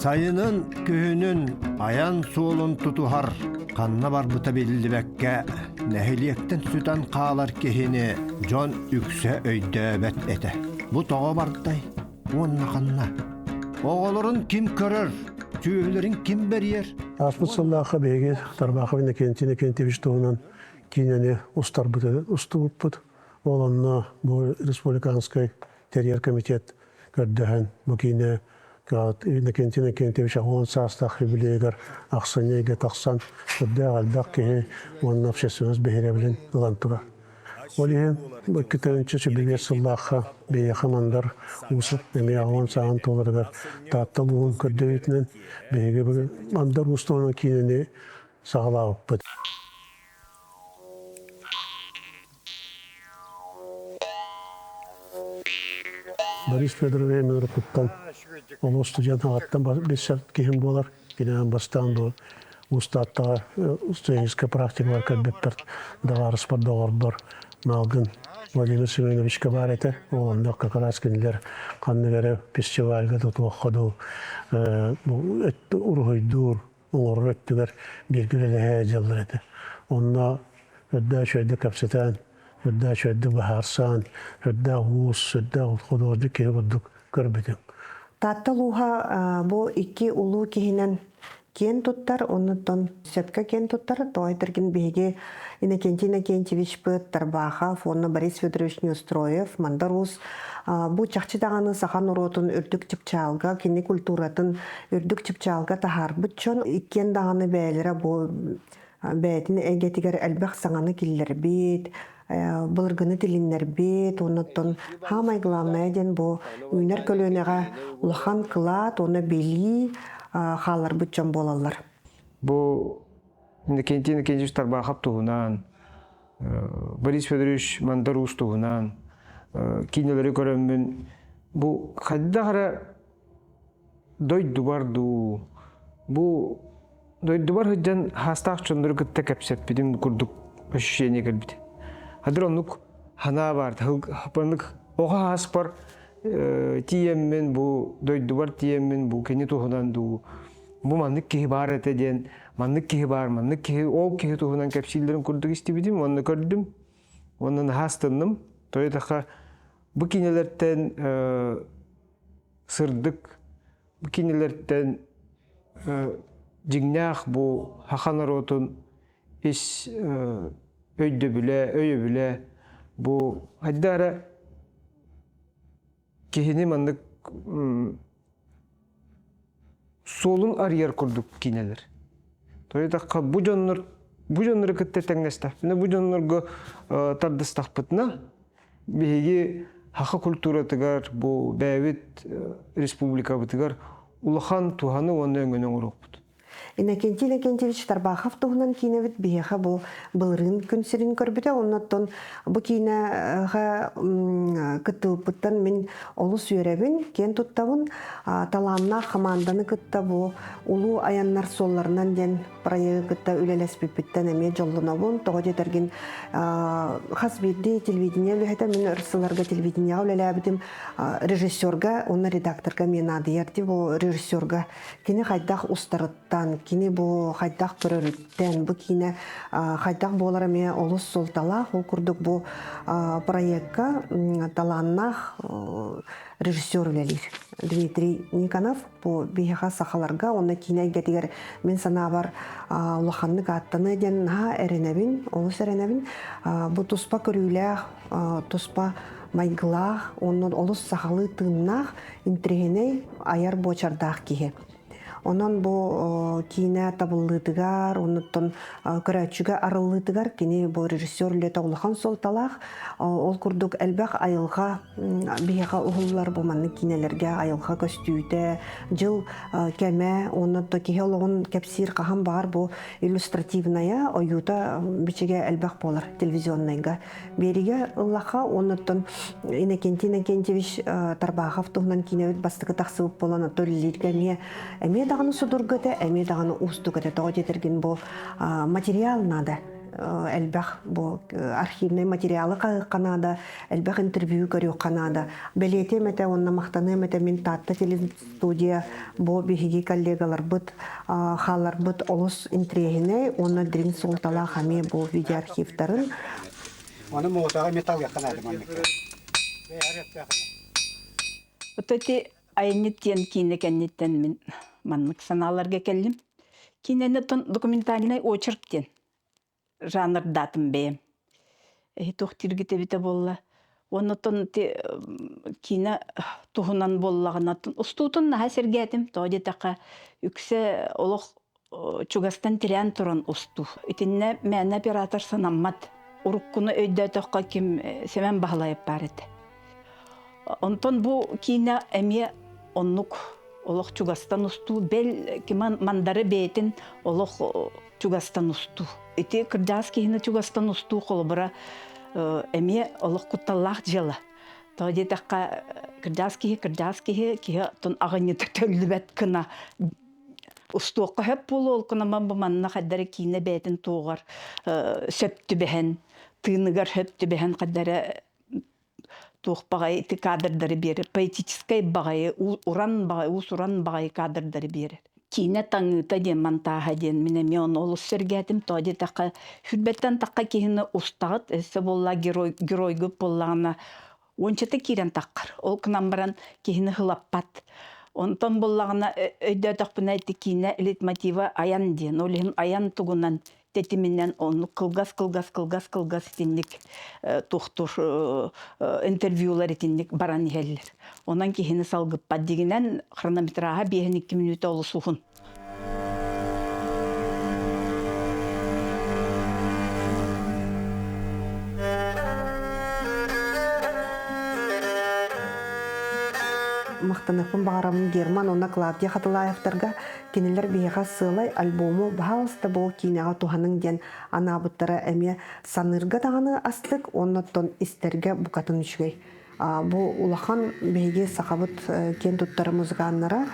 Сайынын, күһүнүн айан суолун тутуһар, ханна барбыта биллибэккэ, нэһилиэктэн сүтэн хаалар киһини дьон үксэ өйдөөбөт этэ. Бу тоҕо бардай уонна ханна? Оҕолорун ким көрөр, сүөһүлэрин ким бэрийэр? Ааспыт сыллаахха биһиги Тарбахов Иннокентий Иннокентьевич туһунан киинэни устарбыт, устубуппут. Ол онно бу республиканскай тэрийэр комитет көрдөһөн бу киинэ Иннокентий Иннокентьевич 10 саастаах юбилейыгар ахсынньы ыйга тахсан үрдээх элбэх киһи уонна общественность биһирэбилин ылан турар. Ол иһин бу 2005 сыллаахха биһиэхэ Мандар Уус эмиэ 10 сааһын туоларыгар Таатта улууһун көрдөһүүтүнэн биһиги Мандар Уус туһунан киинэни саҕалаабыппыт. Борис Федорович Миропуттан олус студент аҕаттан билсэр киһим буолар. Кининэн бастаан бу Устааттаҕа студенческай практикалар көрбүппэр доҕоруспар доҕорбор Малгын Владимир Семеновичка баар этэ. Ол онно как раз кинилэр ханнык эрэ фестивальга тутуохха дуу уруһуйдуур оҥорор өттүгэр бииргэ үлэлэһэ дьыллар этэ. Онно үрдээх үчүгэйдик кэпсэтэн, үрдээх үчүгэйдик быһаарсан, үрдээх уус, үрдээх художник киһи курдук көрбүтүм. Таатта улууһа бу икки улуу киһинэн киэн туттар, оннуттан сөпкө киэн туттар. Тоҕо этэргин биһиги Иннокентий Иннокентьевичпыт Тарбахов уонна Борис Федорович Неустроев, Мандар Уус бу чахчы даҕаны саха норуотун үрдүк чыпчаалга, кини культуратын үрдүк чыпчаалга таһаарбыт дьон иккиэн даҕаны бэйэлэрэ бу бэйэтин эйгэтигэр элбэх саҥаны киллэрбит, былыргыны тилиннэрбит, оннуттан хаамай главное диэн бу үүнэр көлүөнэҕэ улахан кылаат уонна билии хаалларбыт дьон буолаллар. Бу Иннокентий Иннокентьевич Тарбахов туһунан, Борис Федорович Мандар Уус туһунан киинэлэри көрөммүн бу хайдах эрэ дойдубар дуу, бу дойдубар сылдьан хаастаах дьоннору кытта кэпсэппитим курдук ощущение кэлбит. Хадыр оннук ханаа баар, оннук оҕо ааспар тиийэммин бу дойдубар тиийэммин бу кини туһунан дуу, бу маннык киһи баар этэ диэн, маннык киһи баар, маннык киһи, ол киһи туһунан кэпсииллэрин курдук истибитим уонна көрдүм. Уонна наһаа астынным. Тоҕо бу кинилэртэн сырдык кинилэртэн дьиҥнээх бу саха норуотун ис өйдөбүлэ, өйөбүлэ бу хайда эрэ киһини маннык суолун арыйар курдук киинэлэр. Тоҕо бу дьоннор бу дьоннору кытта тэҥнэстэхпинэ, бу дьоннорго тардыстахпытына биһиги саха культуратыгар, бу бэйэбит республикабытыгар улахан туһаны уонна өҥөнү оҥоруохпут. Иннокентий Иннокентьевич Тарбахов туһунан киинэбит биһиэхэ бу былырыын күн сирин көрбүтэ. Оннуттан бу киинэҕэ кыттыбыппыттан мин олус үөрэбин, киэн туттабын. Талааннаах хамаанданы кытта бу Улуу айаннар суолларынан диэн проегы кытта үлэлэспиппиттэн эмиэ дьоллонобун. Тоҕо диэтэргин хас биирдии телевидение үлэһитэ мин өр сылларга телевидениеҕа үлэлээбитим режиссерга уонна редакторга эмиэ наадыйар дии бу режиссерга кини хайдах устарыттан кини бу хайдах көрөрүттэн бу киинэ хайдах буолара эмиэ олус суолталаах ол курдук бу проекка талааннаах режиссер үлэлиир Дмитрий Никонов бу биһиэхэ сахаларга уонна киинэ эйгэтигэр мин санаабар улаханнык ааттаныа диэн наһаа эрэнэбин, олус эрэнэбин. Бу туспа көрүүлээх, туспа майгылаах, уонна олус сахалыы тыыннаах, интириэһинэй айар буочардаах киһи. Онон бу киинэ табыллыытыгар, оннуттан көрөөччүгэ арыллыытыгар кини бу режиссер үлэтэ улахан суолталаах. Ол курдук элбэх айылҕа биһиэхэ уһуллар бу маннык киинэлэргэ айылҕа көстүүтэ, дьыл кэмэ уонна да киһи олоҕун кэпсиир хаһан баҕар бу иллюстративная ойуута бичигэ элбэх буолар телевизионнайга. Биэригэ ыллахха уоннаттан Иннокентий Иннокентьевич Тарбахов туһунан киинэбит бастакы тахсыбыт буолан оттон үлэлииргэ эмиэ эмиэ даҕаны судургу этэ, эмиэ даҕаны уустук этэ. Тоҕо диэтэргин бу материал надо. элбэх бу архивнай материалы хаһыахха наада, элбэх интервью көрүөххэ наада. Бэлиэтиэм этэ уонна махтаныам этэ мин Таатта телестудия бу биһиги коллегаларбыт хаалларбыт олус интириэһинэй уонна дириҥ суолталаах эмиэ бу видеоархивтарын. Ону муотаҕа металлыахха наада манныкка. Вот эти айанньыт диэн киинэ кэнниттэн мин маннык санааларга кэллим. Киинэни документальный очерк диэн жанрдаатым бэйэм. Эһи туох дииргит эбитэ буолла. Оннотон ити киинэ туһунан буоллаҕына устуутун наһаа сэргээтим. Тоҕо диэтэххэ үксэ олох чугастан тирээн туран устуу. Итиннэ мээнэ оператор санаммат. Уруккуну өйдөөтөххө ким Сэмэн Баһылайап баар этэ. Онтон бу киинэ эмиэ оннук олох чугастан устуу, бэл киман мандары бэйэтин олох чугастан устуу. Ити кырдьаҕас киһини чугастан устуу холобура эмиэ олох кутталлаах дьыала. Тоҕо диэтэххэ кырдьаҕас киһи кырдьаҕас киһи киһи оттон аҕынньыта төллүбэт гына устуохха сөп буолуо ол гынан бу манна хайдара киинэ бэйэтин туоҕар сөп түбэһэн тыыныгар сөп түбэһэн хайдара туох баҕайы ити кадрдары биэрэр поэтическай баҕайы уран баҕайы уус-уран баҕайы кадрдары биэрэр киинэ таҥыыта диэн монтааһа диэн мин эмиэ ону олус сэргээтим тоҕо диэтэххэ сүрбэттэн тахха киһини устаҕыт өссө буолла герой геройгут буоллаҕына уончата киирэн таххар ол гынан баран киһини хылаппат онтон буоллаҕына өйдөөтөхпүнэ ити киинэ лейтмотива айан диэн ол иһин айан тугунан тэтиминэн оннук кылгас кылгас кылгас кылгас итинник туохтур интервьюлар итинник баран иһэллэр. Онон киһини салгыппат дигинэн хронометраһа 5-2 мүнүүтэ олус уһун. Махтаныахпын баҕарабын Герман уонна Клавдия Хатылаевтарга Кинилэр биһиэхэ сыалай альбому баһаалыста бу киинэҕэ туһаныҥ диэн анаабыттара эмиэ саныырга даҕаны астык уонна оттон истэргэ букатын үчүгэй. Бу улахан биһиги сахабыт киэн туттар музыканнара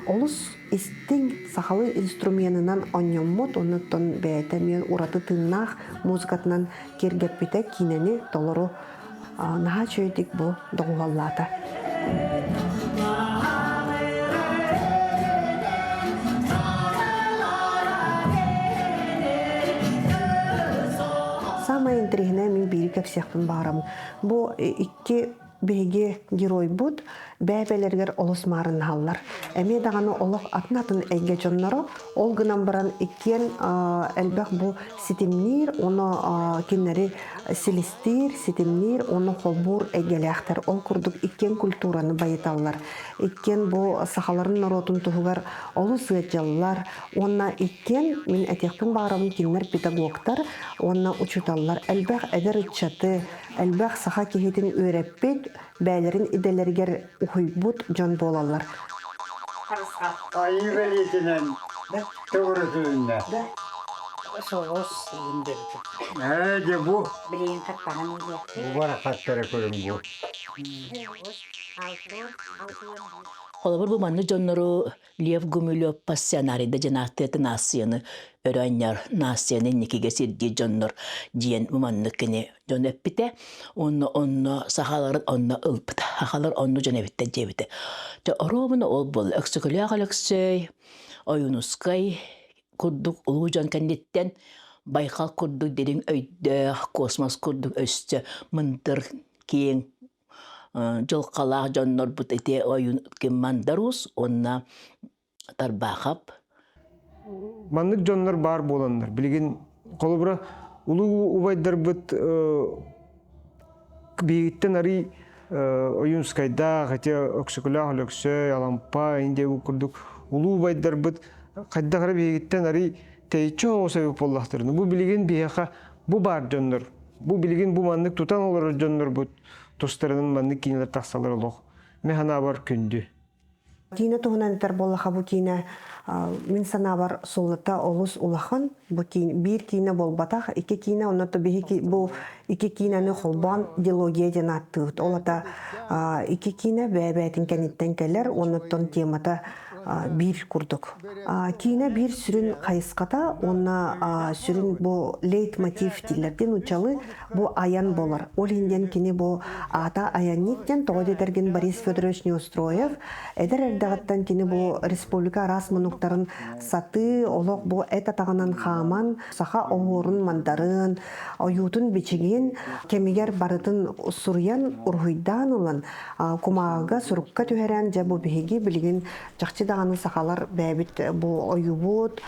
олус истиҥ сахалыы инструменынан онньоммут оннуттан бэйэтэ эмиэ ураты тыыннаах музыкатынан киэргэппитэ киинэни толору наһаа үчүгэйдик бу доҕуһуоллаата. Самое интэриэһинэй мин биири кэпсиэхпин баҕарабын. Бу икки биһиги геройбут бэйэ-бэйэлэригэр олус маарыннаһаллар. Эмиэ даҕаны олох атын-атын эйгэ дьонноро, ол гынан баран иккиэн элбэх бу ситимниир, уонна кинилэри силистиир, ситимниир уонна холбуур эйгэлээхтэр. Ол курдук иккиэн культураны байыталлар. Иккиэн бу сахаларын норуотун туһугар олус ыалдьаллар уонна иккиэн мин этиэхпин баҕарабын кинилэр педагогтар уонна учууталлар элбэх эдэр ыччаты, элбэх саха киһитин үөрэппит, бэйэлэрин идэлэригэр уһуйбут дьон буолаллар. Айыы бэлиэтинэн төгүрүтүлүннэ. Соҕус ииндэрбит. Ээ, дьэ бу. Билигин хаттаһан иһиэхпит. Бу барахаттара көрүҥ бу. Холобур, бу маннык дьоннору Лев Гумилев пассионарийда дьанаахтыатын аассыйаны өрө анньар, наассыйаны инникигэ сирдиир дьоннор диэн бу маннык кини дьон эппитэ. Уонна онно сахаларын онно ылбыта. Сахалар онно дьон эбиттэр диэбитэ. Дьэ, оруобуна ол буолла. Өксөкүлээх Өлөксөй, Ойуунускай курдук улуу дьон кэнниттэн Байхал курдук дириҥ өйдөөх, космос курдук өссө мындыр, киэҥ дьылҕалаах дьоннорбут ити ойуун Мандарус уонна Тарбаахап. Маннык дьоннор баар буоланнар билигин холобура улуу убайдарбыт биһигиттэн арый Ойуунскайдаах, ити Өксөкүлээх Өлөксөй, Алампа, Индия курдук улуу убайдарбыт хайдах эрэ биһигиттэн арый тэйиччи оҕус эбит буоллахтарына бу билигин биһиэхэ бу баар дьоннор бу билигин бу маннык тутан олорор дьоннорбут тустарынан маннык киинэлэр тахсаллар олох мин санаабар күндү. Киинэ туһунан этэр буоллаха бу киинэ мин санаабар суллата олус улахан. Бу киин, биир киинэ буолбатах, икки киинэ, онно то биһи бу икки киинэни холбоон дилогия диэн ааттыыбыт. Ол ата икки киинэ бэйэ-бэйэтин кэнниттэн кэлэр, оннуттан темата биир курдук. Киинэ биир сүрүн хайысхата уонна сүрүн бу лейтмотив дииллэр нууччалыы бу айан буолар. Ол иһин диэн кини бу аата айанньыт диэн тоҕо диэтэргин Борис Федорович Неустроев эдэр эрдэҕиттэн кини бу республика араас муннуктарын сатыы олох бу эт атаҕынан хааман саха оһуорун мандарын ойуутун бичигин кэмигэр барытын суруйан уруһуйдаан ылан кумааҕыга сурукка түһэрэн дьэ бу биһиги билигин чахчы даҕаны сахалар бэйэбит бу ойуубут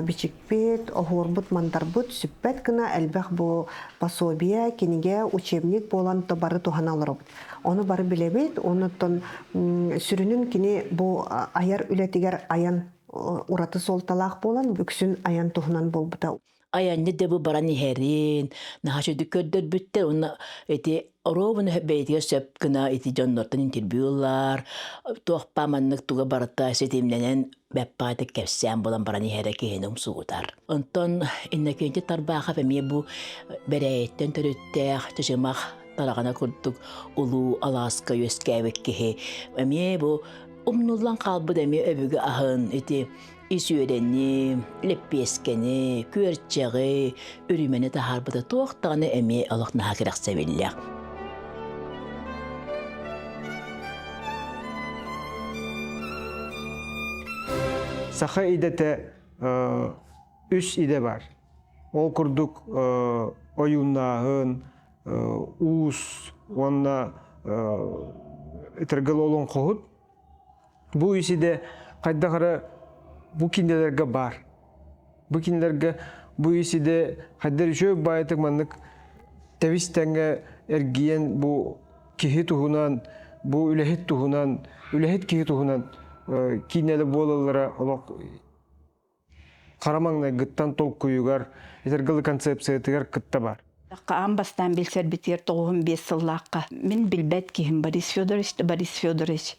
бичикпит оһуорбут мандарбыт сүппэт гына элбэх бу пособие кинигэ учебник буолан то бары туһана олоробут ону бары билэбит онуттан сүрүнүн кини бу айар үлэтигэр айан ураты суолталаах буолан үксүн айан туһунан буолбута Айанньыт да бу баран иһэрин, наһаа үчүгдүк көрдөрбүттэр уонна ити оруобуна бэйэтигэр сөп гына ити дьоннортон интервью ылар, туохпа маннык туга барыта ситимнэнэн бэппаатык кэпсээн булан баран иһэрэ киһини умсугутар. Онтон Иннокентий Тарбахов эмиэ бу Бэрээйиттэн төрүттээх Чычымах тараҕана курдук улуу алааска үөскээбит киһи эмиэ бу умнуллан хаалбыт эмиэ өбүгэ аһын ити ис үөрэни, лэппиэскэни, күөрчэҕи, үрүмэни таһаарбыта туох даҕаны эмиэ олох наһаа кэрэхсэбиллээх. Саха идэтэ үс идэ бар. Ол курдук ойууннааһын, уус уонна ытыргыл олоҥхоһут Бу үс идэ хайдах эрэ бу кинилэргэ баар. Бу кинилэргэ бу үс идэ хайдах үчүгэй баайытык маннык тэбис тэҥҥэ эргийэн бу киһи туһунан, бу үлэһит туһунан, үлэһит киһи туһунан киинэлэр буолаллара олох хара маҥнайгыттан толкуйугар, итиргылы концепциятыгар кытта бар. Аан бастаан билсэрбитигэр 95 сыллаахха мин билбэт киһим Борис Федорович да Борис Федорович.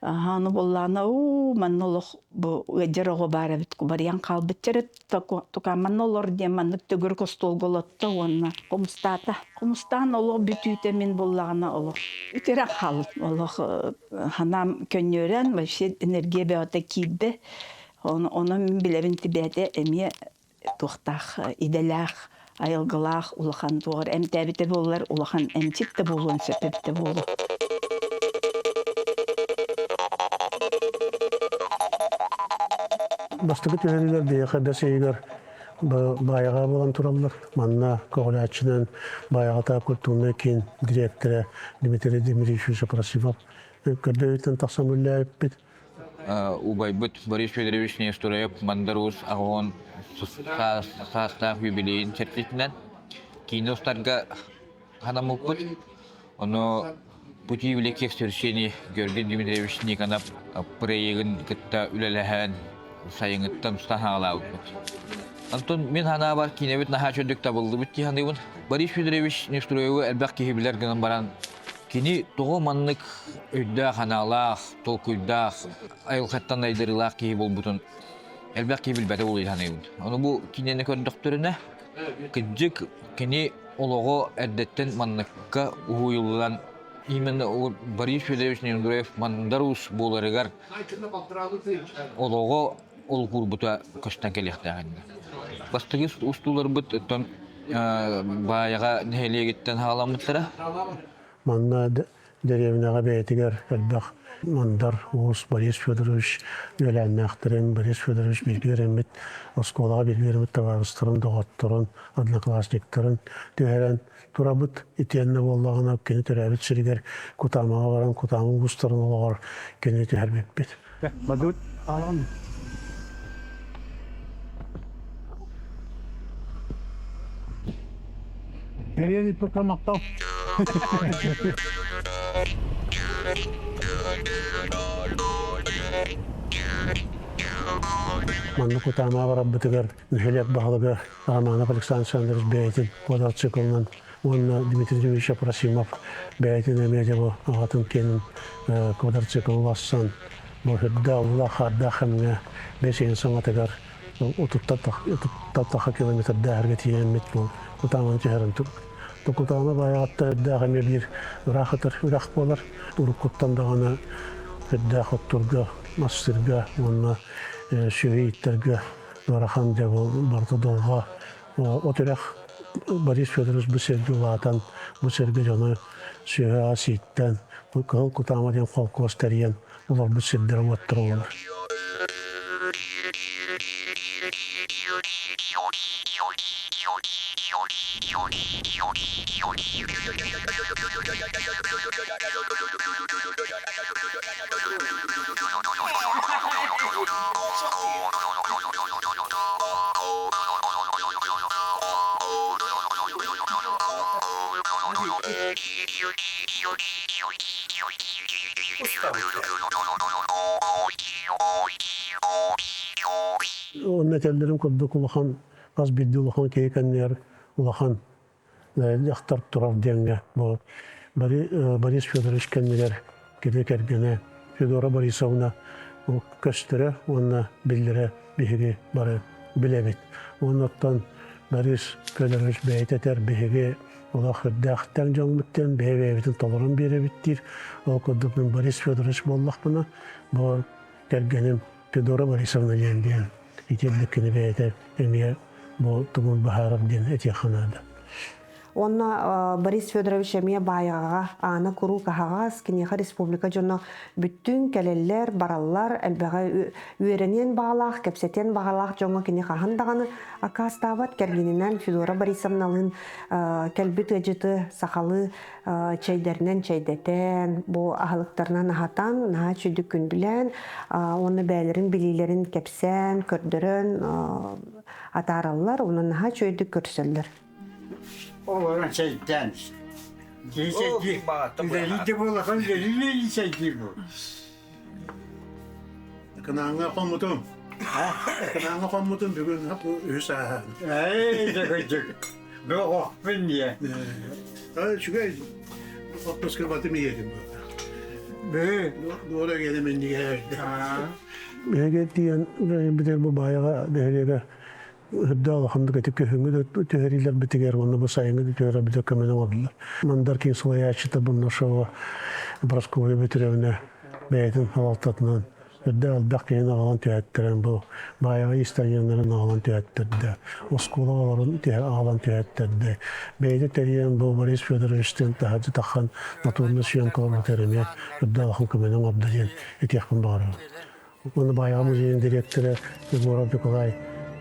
Аны буоллаҕына уу манна олох бу ыадьар оҕо баар эбит кубарыйан хаалбыт чэрэ тука манна олор диэн маннык төгүрүк остуолга олотто уонна хомустаата. Хомустаан олох бүтүүтэ мин буоллаҕына олох үтэрэ хаалбыт. Олох ханаам көнньүөрэн вообще энергия бөҕөтө киирдэ. Онон мин билэбин тибээтэ эмиэ туохтаах идэлээх, айылгылаах улахан туоҕар эмтээбитэ буоллар улахан эмчит да буолуон сөп эбитэ буолуо. Бастакы түһэриилэр биһиэхэ бэс ыйыгар Баайаҕа буолан тураллар. Манна көҕүлээччинэн Баайаҕата культурнай киин дириэктэрэ Дмитрий Дмитриевич Апросимов көрдөһүүттэн тахсан үлэлээбиппит. Убайбыт Борис Федорович Неустроев Мандар Уус аҕаҕын саастаах юбилейын чэрчитинэн киинэ устарга ханаммыппыт. Ону «Пути великих свершений» Георгий Дмитриевич Никонов проегын кытта үлэлэһэн сайыҥҥыттан устан хаалаабыппыт. Онтон мин санаабар киинэбит наһаа үчүгдүк табыллыбыт дии саныыбын. Борис Федорович Неустроевы элбэх киһи билэр гынан баран Кини тоҕо маннык өйдөөх-санаалаах, толкуйдаах, айылҕаттан айдарыылаах киһи буолбутун элбэх киһи билбэтэ буолуо саныыбын. Ону бу киинэни көрдөхтөрүнэ, кырдьык, кини олоҕо эрдэттэн манныкка уһуйуллан именно Борис Федорович Неустроев Мандар Уус буоларыгар олоҕо олугурбута көстөн кэлиэхтээх иннэ. Бастакы устууларбыт оттон Баайаҕа нэһилиэгиттэн хаҕаламмыттара. Манна дэриэбинэҕэ бэйэтигэр элбэх Мандар Уус Борис Федорович үөлээннээхтэрин, Борис Федорович бииргэ үөрэммит, оскуолаҕа бииргэ үөрэммит табаарыстарын, доҕотторун, одноклассниктарын түһэрэн турабыт. Итиэннэ буоллаҕына кини төрөөбүт сиригэр Кутаамаҕа баран Кутаама уустарын олоҕор кини түһэрбиппит. Мадут алан. Nereye tutmaktan? Манна Кутаамаҕа барарбытыгар нэһилиэк баһылыга Романов Александр Александрович бэйэтин квадроциклынан уонна Дмитрий Дмитриевич Апросимов бэйэтин эмиэ дьэ бу аҕатын киэнин квадроцикл уларсан бу үрдээх уулаах хаардаах кэмҥэ бэс ыйын саҥатыгар утуттан таха километрдааһырга тиийэммит бу Кутааманы түһэрэн Кутаама Баайаҕатта үрдээх эмиэ биир ыраах ытар үрэх буолар. Уруккуттан даҕаны үрдээх оттурга. мастыырга уонна сүөһү ииттэргэ ыарахан дьэ бу барыта долго от үрэх Борис Федорович бу сиргэ улаатан бу сиргэ дьону сүөһү ас ииттэн бу Кыһыл Кутаама диэн холкуос тэрийэн олорбут сирдэрэ уоттара буолар. Онно этэллэрин курдук улахан хас биирдии улахан киһи кэннигэр улахан дьахтар турар диэҥҥэ бу Борис Федорович кэннигэр кини кэргэнэ Федора Борисовна көстөрө уонна биллэрэ биһиги бары билэбит. Уонна оттон Борис Федорович бэйэтэ этэр биһиги олох үрдээхтэн дьоммуттан бэйэ-бэйэбитин толорон биэрэбит диир. Ол курдук мин Борис Федорович буоллахпына, бу кэргэним Федора Борисовна диэн диэн итинник кини бэйэтэ эмиэ бу тугун быһаарар диэн этиэххэ наада. Уонна Борис Федорович эмиэ Баайаҕаҕа аана куруук аһаҕас, киниэхэ республика дьоно бүттүүн кэлэллэр, бараллар, элбэҕи үөрэниэн баҕалаах, кэпсэтиэн баҕалаах дьоҥҥо кини хаһан даҕаны аккаастаабат. Кэргэнинэн Федора Борисовналыын кэлбит ыалдьыты сахалыы чэйдэринэн чэйдэтэн, бу аһылыктарынан аһатан, наһаа үчүгдүк күндүлээн уонна бэйэлэрин билиилэрин кэпсээн, көрдөрөн атаараллар, уонна наһаа үчүгэйдик көрсөллөр. Олорон чэйдээн. Киһи чэйдиир. Үлэлии да буоллахан үлэлии чэйдиир бу. Кынааҥҥа хоммутум. Кынааҥҥа хоммутум бүгүн үһүс ааһа. Эй, дьэ Бу оҕохпун диэ. Үчүгэй отпуска батым иһиэтим. Бу Дуора гене миннигэ. Эге тиэн битер бу баяга дэһириэгэ үрдэ улаханнык ити күһүҥҥү да түһэриилэрбитигэр уонна бу сайыҥҥы да түһэрэрбитигэр көмөнү оҥордулар. Мандар киин салайааччыта Бурнашова Прасковья Петровна бэйэтин салалтатынан үрдэ элбэх киһини аҕалан түһэттэрэн бу Баайаҕа иистэнньэҥнэрин аҕалан түһэттэрдэ, оскуола оҕолорун аҕалан түһэттэрдэ. Бэйэтэ тэрийэн бу Борис Федоровичтыын таһырдьа таххан натурно съемкаларбытыгар эмиэ үрдэ улахан көмөнү оҥордо диэн этиэхпин баҕарабын. Уонна Баайаҕа музейын дириэктэрэ Егоров Николай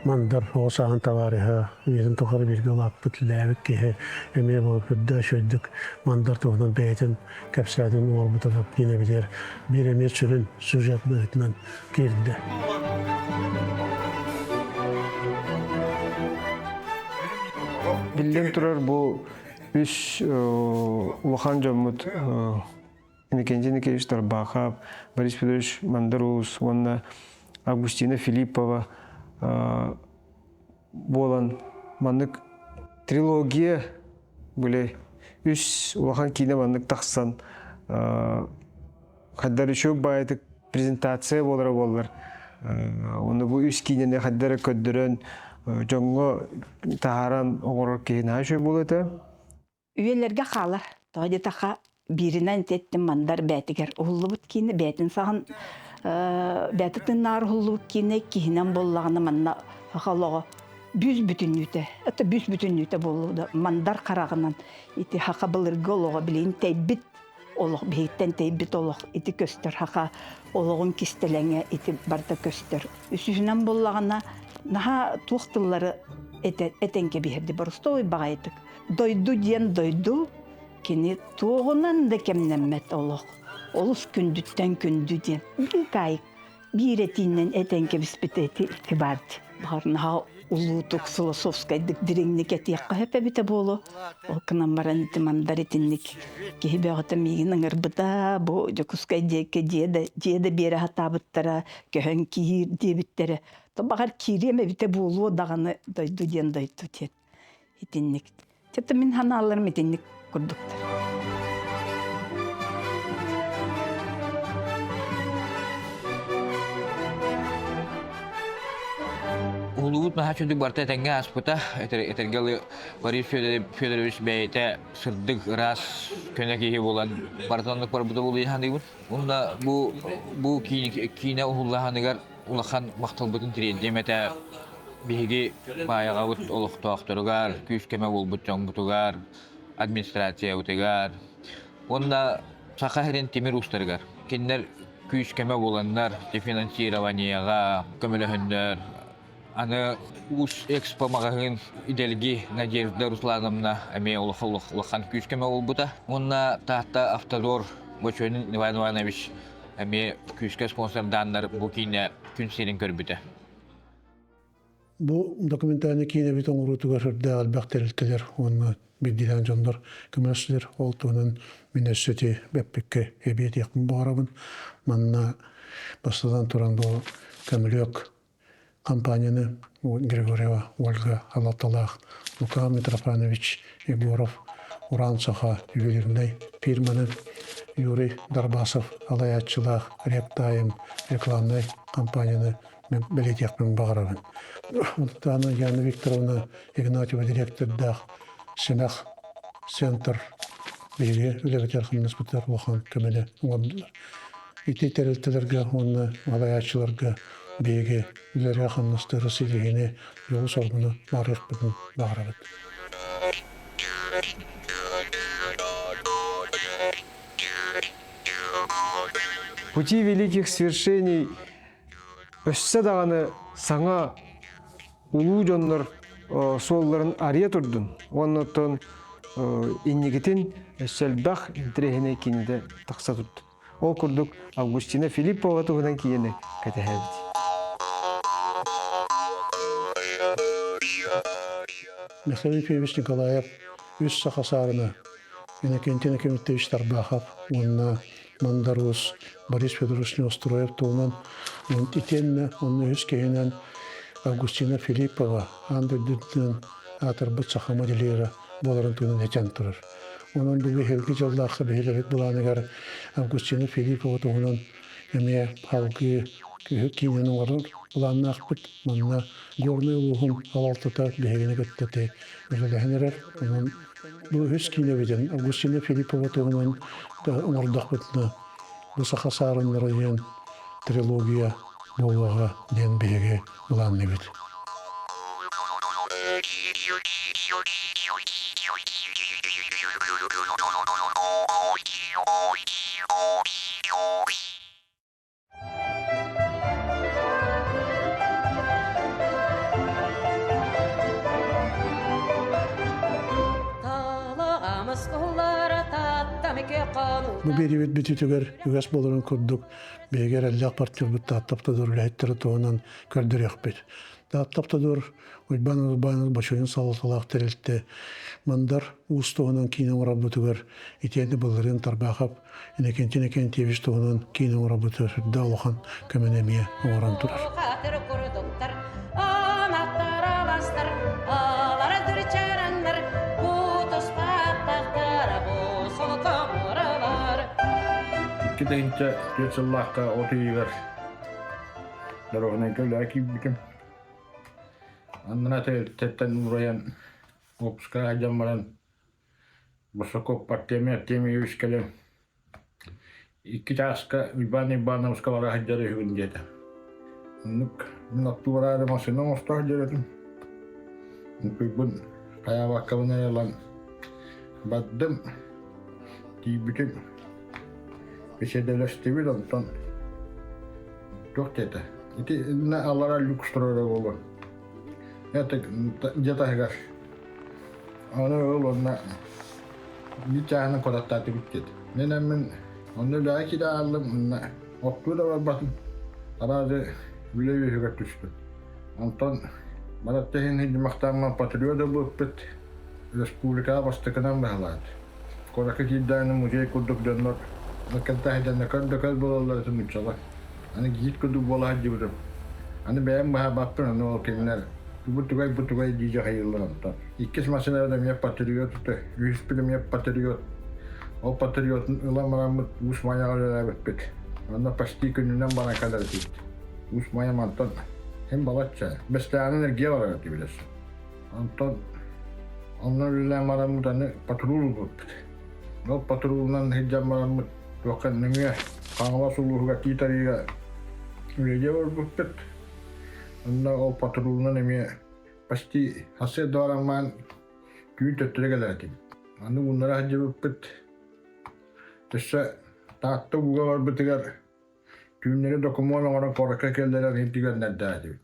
Мандар оҕо сааһын табаарыһа, үйэтин тухары бииргэ улааппыт, үлэлээбит киһи эмиэ бу үрдэ үчүгэйдик Мандар туһунан бэйэтин кэпсээтин оҥорбута киинэбитигэр биир эмиэ сүрүн сюжет быһыытынан киирдэ. Биллэн турар бу үс улахан дьоммут Иннокентий Никитич Тарбахов, Борис Федорович Мандар-Уус уонна Августина Филиппова буолан маннык трилогия были үс улахан киинэ маннык тахсан хайдар үчүгэй баайытык презентация буолара буоллар уонна бу үс киинэни хайдары көрдөрөн дьоҥҥо таһааран оҥорор киһи наһаа үчүгэй буолуо этэ. Үйэлэргэ хаалар. Тоҕо диэтэххэ, бииринэн итиэттим мандар бээтигэр уһуллубут киинэ, бээтин саҕан бээтэ тыыннааҕар уһуллубут киинэ киһинэн буоллаҕына манна саха олоҕо бүүс бүтүннүүтэ, это бүүс бүтүннүүтэ буоллу мандар хараҕынан ити саха былыргы олоҕо билигин тэйбит олох биһиттэн тэйбит олох ити көстөр саха олоҕун кистэлэҥэ ити барыта көстөр. Үсүһүнэн буоллаҕына наһаа туох тыллары этэн кэбиһэрди боростуой баҕайытык Дойду диэн дойду, кини туоҕунан да кэмнэммэт олох. Олус күндүттэн күндү диэн. Быыкаайык биир этиинэн этэн кэбиспит эти баар Баҕар наһаа улуутук философскайдык дириҥник этиэххэ сөп эбитэ буолуо. Ол гынан баран ити мандар итинник киһи бөҕөтө миигин ыҥырбыта, бу Дьокуускай диэки дьиэ да, дьиэ да биэрэ сатаабыттара, көһөн киир диэбиттэрэ. Баҕар киириэм эбитэ буолуо даҕаны дойду диэн дойду диэн. Итинник. Чэ мин ханаалларым итинник курдуктар. Улуу Устуубут наһаа үчүгдүк барыта этэҥҥэ ааспыта. Этэргэ Борис Федорович бэйэтэ сырдык, ыраас, көнө киһи буолан барыта оннук барбыта буолуо саныыбын. Уонна бу бу киинэ уһуллаһаныгар улахан махталбытын тириэрдиэм этэ. Биһиги Баайаҕабыт олохтоохторугар, күүс-көмө буолбут дьоммутугар, администрациябытыгар уонна Саха сирин тимир уустарыгар. Кинилэр күүс-көмө буоланнар, финансированиеҕа көмөлөһөннөр, аны Уус Экспо маҕаһыын идэлги Надежда Руслановна эмиэ улахан күүс-көмө буолбута. Уонна Таатта Автодор Бочуонин Иван Иванович эмиэ күүскэ спонсордааннар бу киинэ күн сирин көрбүтэ. Бу документальнай киинэбит оҥоруутугар сүрдээх элбэх тэрилтэлэр уонна биирдиилээн дьоннор көмөлөстүлэр. Ол туһунан мин өссө ити бэппиккэ эбии этиэхпин баҕарабын. Манна бастатан туран бу көмүлүөк компанияны Григорьева Ольга Алалталаах Лука Митрофанович Егоров Уран Саха ювелирнай фирманы Юрий Дарбасов алайааччылаах Ректайм рекламнай компанияны Мин бэлиэтиэхпин баҕарабын. Онтон Яна Викторовна Игнатьева директордаах Симэх центр биһиги үлэбитигэр хамнаспытыгар улахан көмөнү оҥордулар. Ити тэрилтэлэргэ уонна салайааччыларга биһиги үлэлэргэ хамнастыыры ситиһиини дьолу-соргуну баҕарыахпытын баҕарабыт. Пути великих свершений Өссө даҕаны саҥа улуу дьоннор суолларын арыйа турдун уонна оттон инникитин өссө элбэх интэриэһинэй киинэтэ тахса турдун. Ол курдук Августина Филиппова туһунан киинэни кэтэһэбит. Михаил Ефимович Николаев үс саха саарына Иннокентий Иннокентьевич Тарбахов уонна Мандар Уус Борис Федорович Неустроев туһунан итиэннэ онно үһүс киһинэн Августина Филиппова аан дойдутунан аатырбыт саха модельера буоларын туһунан этэн турар. Онон бу биһиги дьоллооххо биһилэбит былааныгар Августина Филиппова туһунан эмиэ салгыы киинэн оҥорор былааннаахпыт. Манна Горнай улууһун салалтата биһигини кытта үлэлэһэн эрэр. Онон Бу үһүс киинэбитин Августина Филиппова туһунан оҥордохпутуна бу саха саарыннара диэн трилогия буолуоҕа диэн биһиги былаанныыбыт. Бу биэриибит бүтүүтүгэр үгэс буоларын курдук биһиги эрэллээх партнербут Тааттаптадор үлэһиттэрэ туһунан көрдөрүөхпүт. Тааттаптадор Уйбаан Уйбаанов Бочуйун салалталаах тэрилтэ Мандар Уус туһунан киинэ оҥорорбутугар итиэннэ былырыын Тарбаахап Иннокентий Иннокентьевич туһунан киинэ оҥорорбутугар сүрдээх улахан көмөнү эмиэ оҥорон турар. 2004 сыллаахха от ыйыгар дорожнайга үлэҕэ киирбитим. Аннара тэрилтэттэн уурайан уоппуска сылдьан баран Босаков Артемий Артемьевич кэлэн икки чааска Уйбаан Уйбаанабыска бара сылдьар үһүгүн диэтэ. Оннук мин оттуу бараары массыына оҥосто сылдьар этим. Укуйбун хайаабаккабын эрэ ылан бардым. Тиийбитим беседэлэстибит онтон туох диэтэ ити иннэ аллара люкс турара буолуо. Это дьиэ таһыгар Аны ол онно биир чааһынан куораттаатыбыт диэт. Мин эммин онно үлэҕэ киирэ хааллым, онно оттуу да барбатым. Араады үлэ үөһүгэр түстүм. Онтон баратта иһин сылдьымахтааммын патриот ылбыппыт республикаҕа бастакынан баһылаат. Куоракка киирдэҕинэ музей курдук дьоннор кэлтээһидэннэ көр да көр буолаллар этэ нууччалар. Аны гид курдук буола сылдьыбытым. Аны бэйэм баһаабаппын, аны ол кинилэр бу тугай бу тугай дии дьаһайыллар онтон. Иккис массыынабыт эмиэ патриот этэ, үһүспүт эмиэ патриот. Ол патриотун ылан бараммыт Уус Майаҕа үлэлээбиппит. Онно почти күнүнэн баран кэлэр этибит. Уус Майа мантан Ким балачча Бэстээҕинэн эргийэ барар этибит өссө. Онтон онно үлэлээн бараммыт аны патрул ылбыппыт. Ол патрулунан сылдьан бараммыт туохха нөҥүө Хаҥалас улууһугар Тиит Арыыга үлэлии олорбуппут. Онно ол патрулунан эмиэ почти сарсыарда бараммаан түүн төттөрү кэлэр этибит. Аны ууннара сылдьыбыппыт. Өссө Таатта ууга барбытыгар түүннэри докумуон оҥорон куоракка кэллэрэн иһитигэр этибит.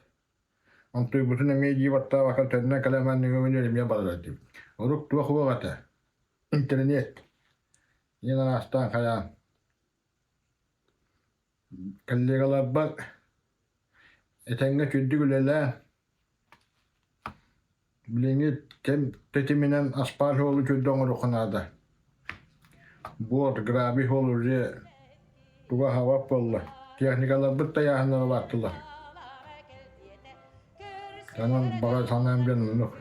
Онтуйбутун эмиэ дии баттаабакка төннөн кэлэн манныгы эмиэ барар этибит. Урук туох уох этэ? Интернет. Иэн араастаан хайаан. Коллегаларбар этэҥҥэ үрдүк үлэлээн, билиҥҥи кэм тэтиминэн аспаал суолу чөлдө оҥоруохха наада. Буор, гравий суол уже туга аһаабат буолла. Техникаларбыт тайааһыннара улааттылар. Онон баҕа санаам диэн оннук.